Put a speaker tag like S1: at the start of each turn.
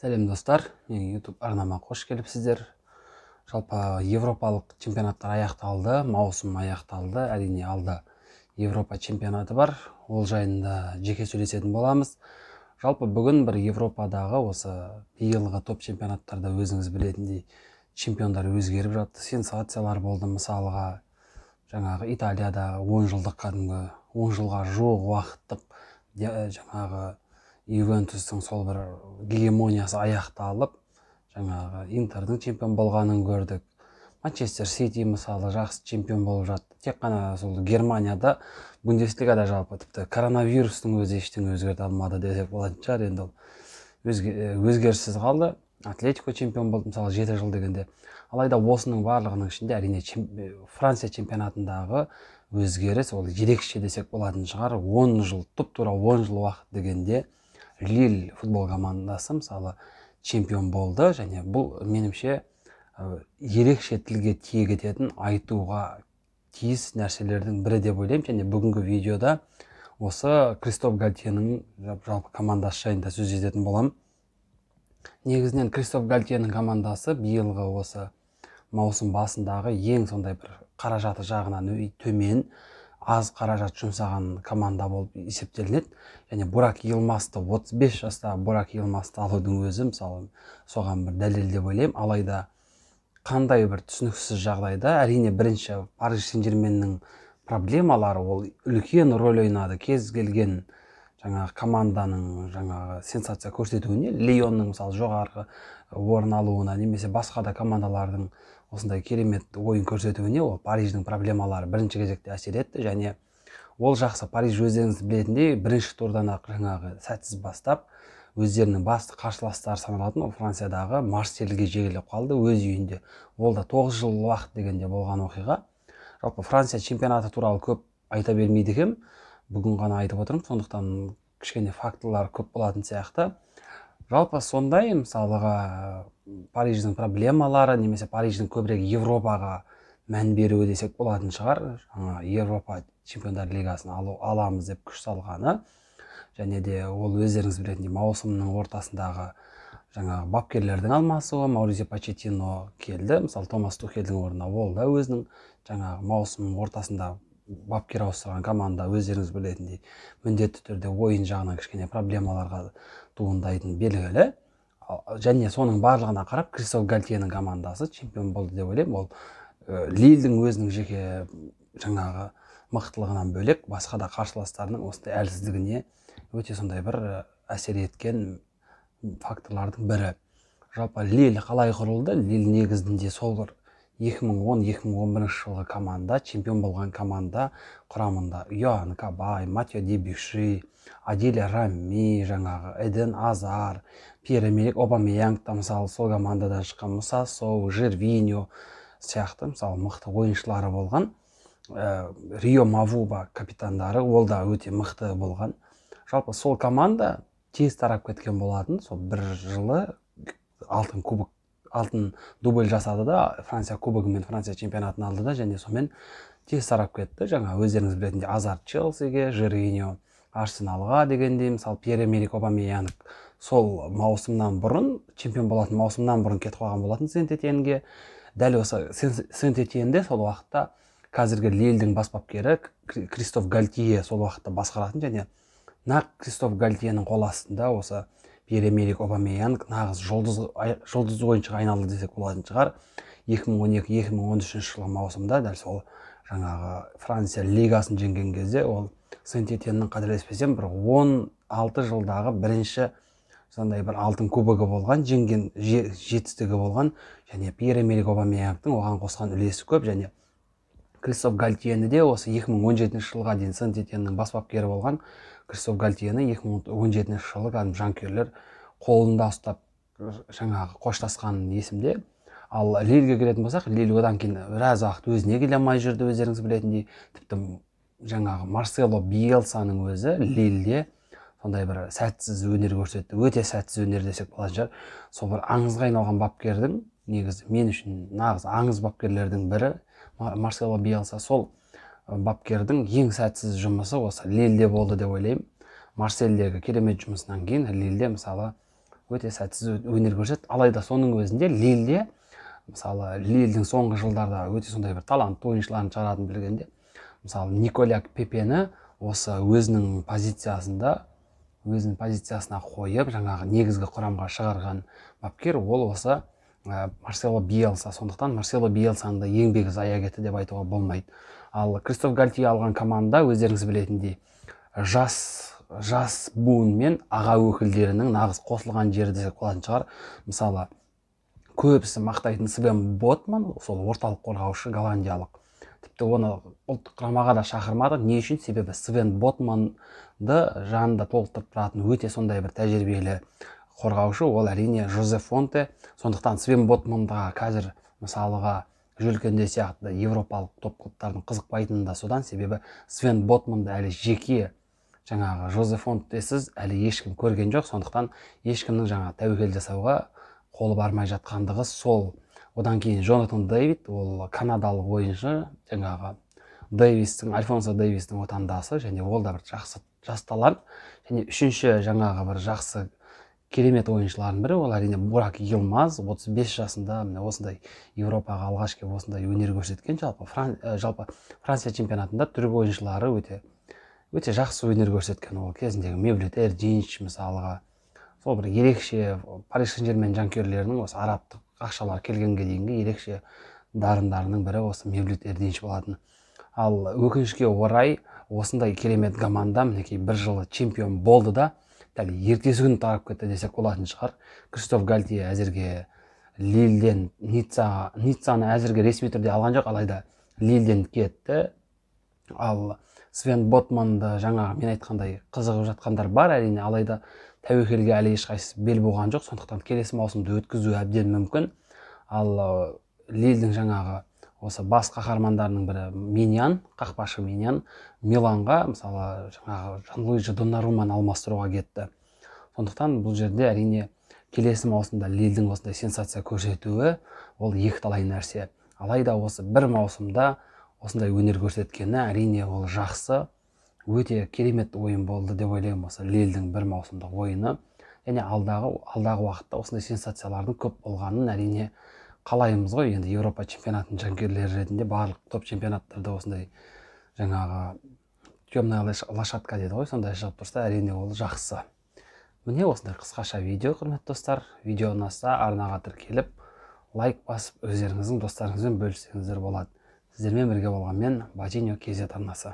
S1: Сәлем, достар! Менің YouTube арнама қош келіпсіздер. Жалпы, европалық чемпионаттар аяқталды, маусым аяқталды. Әрине, алда Европа чемпионаты бар, ол жайында жеке сөйлесетін боламыз. Жалпы, бүгін бір Европадағы осы биылғы топ чемпионаттарда, өзіңіз білетіндей, чемпиондар өзгеріп жатты, сенсациялар болды. Мысалға, жаңағы Италияда 10 жылдық, кәдімгі 10 жылға жуық уақыттық жаңағы Ювентустың сол бір гегемониясы аяқталып, жаңағы Интердің чемпион болғанын көрдік. Манчестер Сити, мысалы, жақсы чемпион болып жатты. Тек қана сол Германияда, Бундеслигада жалпы тіпті коронавирустың өзі ештеңе өзгерте алмады десек болатын шығар енді, ол өзгеріссіз қалды. Атлетико чемпион болды, мысалы, 7 жыл дегенде. Алайда осының барлығының ішінде, әрине, Франция чемпионатындағы өзгеріс ол ерекше десек болатын шығар. 10 жыл, тұп тура 10 жыл уақыт дегенде Лиль футбол командасы, мысалы, чемпион болды. Және бұл, меніңше, ерекше тілге тиек ететін, айтуға тиіс нәрселердің бірі деп ойлаймын. Және бүгінгі видеода осы Кристоф Гальтьенің жалпы командасы жайында сөз ететін боламын. Негізінен, Кристоф Гальтьенің командасы биылғы осы маусым басындағы ең сондай бір қаражаты жағынан төмен, аз қаражат жұмсаған команда болып есептелінеді. Және Бурак Йылмазды, 35 жастағы Бурак Йылмазды алудың өзі, мысалы, соған бір дәлел деп ойлаймын. Алайда қандай бір түсініксіз жағдайда, әрине, бірінші Париж Сен Жерменнің проблемалары ол үлкен рөл ойнады кез келген жаңағы команданың жаңағы сенсация көрсетуіне, Лионның, мысалы, жоғарғы орын алуына немесе басқа да командалардың осындай керемет ойын көрсетуіне ол Париждің проблемалары бірінші кезекте әсер етті. Және ол жақсы, Париж, өздеріңіз білетіндей, бірінші турдан ақ жаңағы сәтсіз бастап, өздерінің басты қарсыластары саналатын ол Франциядағы Марсельге жеңіліп қалды өз үйінде. Ол да 9 жыл уақыт дегенде болған оқиға. Жалпы, Франция чемпионаты туралы көп айта бермейді екенмін, бүгін ғана айтып отырмын, сондықтан кішкене фактылар көп болатын сияқты. Жалпы, сондай, мысалға, Париждің проблемалары немесе Париждің көбірек Европаға мән беруі десек болатын шығар, жаңа Европа чемпиондар лигасын аламыз деп күш салғаны. Және де ол, өздеріңіз білетіндей, маусымның ортасындағы жаңағы бапкерлердің алмасуы, Маурисио Почеттино келді, мысалы, Томас Тухельдің орнына. Ол да өзінің жаңағы маусым ортасында бапкер ауыстырған команда, өздеріңіз білетіндей, міндетті түрде ойын жағынан кішкене проблемаларға туындайтыны белгілі. Және соның барлығына қарап, Кристоф Гальтьенің командасы чемпион болды деп ойлаймын. Ол Лильдің өзінің жеке жаңағы мықтылығынан бөлек, басқа да қарсыластарының осындай әлсіздігіне өте сондай бір әсер еткен факторлардың бірі. Жалпы, Лиль қалай құрылды? Лиль негізінде сол бір 2010-2011 жылғы команда, чемпион болған команда. Құрамында Йоан Кабай, Матье Дебюши, Адиль Рами, жаңағы Эден Азар, Пьер Эмерик Обамеянг та, мысалы, сол командадан шыққан, Муса Соу, Жервиньо сияқты, мысалы, мықты ойыншылары болған. Рио Мавуба капитандары, ол да өте мықты болған. Жалпы, сол команда тез тарап кеткен болатын. Сол бір жылы алтын кубок, алтын дубль жасады да, Франция кубогы мен Франция чемпионатын алды да, және сонымен тез тарап кетті. Жаңа өздеріңіз білетіндей, Азар Челсиге, Жервиньо Арсеналға дегендей. Мысалы, Пьер Эмерик Обамеянг сол маусымнан бұрын, чемпион болатын маусымнан бұрын кетіп қалған болатын Сент Этьенге. Дәл осы Сент Этьенде сол уақытта қазіргі Лильдің бас бапкері Кристоф Гальтье сол уақытта басқаратын. Және нақ Кристоф Гальтьенің қол астында осы Пьер Эмерик Обамеянг нағыз жұлдыз ойыншыға айналды десек болатын шығар. 2012-2013 жылғы маусымда дәл сол жаңағы Франция лигасын жеңген кезде ол Сент Этьеннің, қателеспесем, бір 16 жылдағы бірінші сондай бір алтын кубогы болған, жеңген жетістігі болған. Және Пьер Эмерик Обамеянгтың оған қосқан үлесі көп. Және Кристоф Гальтьені де, осы 2017 жылға дейін Сент Этьеннің бас бапкері болған Кристоф Гальтьені 2017 жылы кәдімгі жанкүйерлер қолында ұстап жаңағы қоштасқаны есімде. Ал Лильге келетін болсақ, Лиль одан кейін біраз уақыт өзіне келе алмай жүрді. Өздеріңіз білетіндей, тіпті жаңағы Марсело Биелсаның өзі Лильде сондай бір сәтсіз өнер көрсетті, өте сәтсіз өнер десек болатын шығар. Сол бір аңызға айналған бапкердің, негізі мен үшін нағыз аңыз бапкерлердің бірі Марсело Биелса, сол бапкердің ең сәтсіз жұмысы осы Лильде болды деп ойлаймын. Марсельдегі керемет жұмысынан кейін Лильде, мысалы, Өте сәтсіз өнер көрсетті. Алайда соның өзінде Лильде, мысалы, Лильдің соңғы жылдарда өте сондай бір талантты ойыншыларын шығаратынын білгенде, мысалы, Николя Пепені осы өзінің позициясына қойып, жаңағы негізгі құрамға шығарған бапкер ол осы Марсело Биелса. Сондықтан Марсело Биелсаның да еңбегі зая кетті деп айтуға болмайды. Ал Кристоф Гальтье алған команда, өздеріңіз білетіндей, жас буын мен аға өкілдерінің нағыз қосылған жері десек болатын шығар. Мысалы, көбісі мақтайтын Свен Ботман, сол орталық қорғаушы голландиялық. Тіпті оны ұлттық құрамаға да шақырмады. Не үшін? Себебі Свен Ботманды жанында толықтырып тұратын өте сондай бір тәжірибелі қорғаушы ол әрине Жозе Фонте. Сондықтан Свен Ботманға қазір мысалыға Жөлкенде сияқты европалық топ клубтардың қызықпайтыны да содан. Себебі Свен Ботманды әлі жеке жаңағы Жозе Фонтесіз әлі ешкім көрген жоқ. Сондықтан ешкімнің жаңа тәуекел жасауға қолы бармай жатқандығы сол. Одан кейін Джонатан Дэвид, ол канадалық ойыншы, жаңағы Дэвистің, Альфонсо Дэвистің отандасы, және ол да бір жақсы жас талант. Және үшінші жаңағы бір жақсы керемет ойыншылардың бірі ол әрине Бурак Йылмаз, 35 жасында міне осындай Европаға алғаш келіп осындай өнер көрсеткен. Жалпы Франция чемпионатында түрік ойыншылары өте жақсы өнер көрсеткен. Ол кезіндегі Мевлют Эрдинч мысалға, сол бір ерекше Париж Сен-Жермен жанкүйерлерінің осы арабтық ақшалар келгенге дейінгі ерекше дарындарының бірі осы Мевлют Эрдинч болатын. Ал өкінішке орай осындай керемет команда мінекей бір жылы чемпион болды да, дәл ертесі күні тарап кетті десек болатын шығар. Кристоф Гальтье әзірге Лильден Ниццаны әзірге ресми түрде алған жоқ, алайда Лильден кетті. Ал Свен Ботманды жаңағы мен айтқандай қызығып жатқандар бар әрине, алайда тәуекелге әлі ешқайсысы бел буған жоқ. Сондықтан келесі маусымды өткізу әбден мүмкін. Ал Лильдің жаңағы осы бас қаһармандарының бірі Миньян, қақпашы Миньян Миланға мысалы жаңағы Жан-Луиджи Доннарумманы алмастыруға кетті. Сондықтан бұл жерде әрине келесі маусымда Лильдің осындай сенсация көрсетуі ол екіталай нәрсе. Алайда осы бір маусымда осындай өнер көрсеткені әрине ол жақсы, өте керемет ойын болды деп ойлаймын осы Лильдің бір маусымдық ойыны. Және алдағы уақытта осындай сенсациялардың көп болғанын әрине қалаймыз ғой. Енді Еуропа чемпионатының жанкүйерлері ретінде барлық топ чемпионаттарда осындай жаңағы темная лошадка дейді ғой, сондай шығып тұрса әрине ол жақсы. Міне осындай қысқаша видео, құрметті достар. Видео ұнаса арнаға тіркеліп, лайк басып, өздеріңіздің достарыңызбен бөліссеңіздер болады. Сіздермен бірге болған мен, Бадиньо KZ арнасы.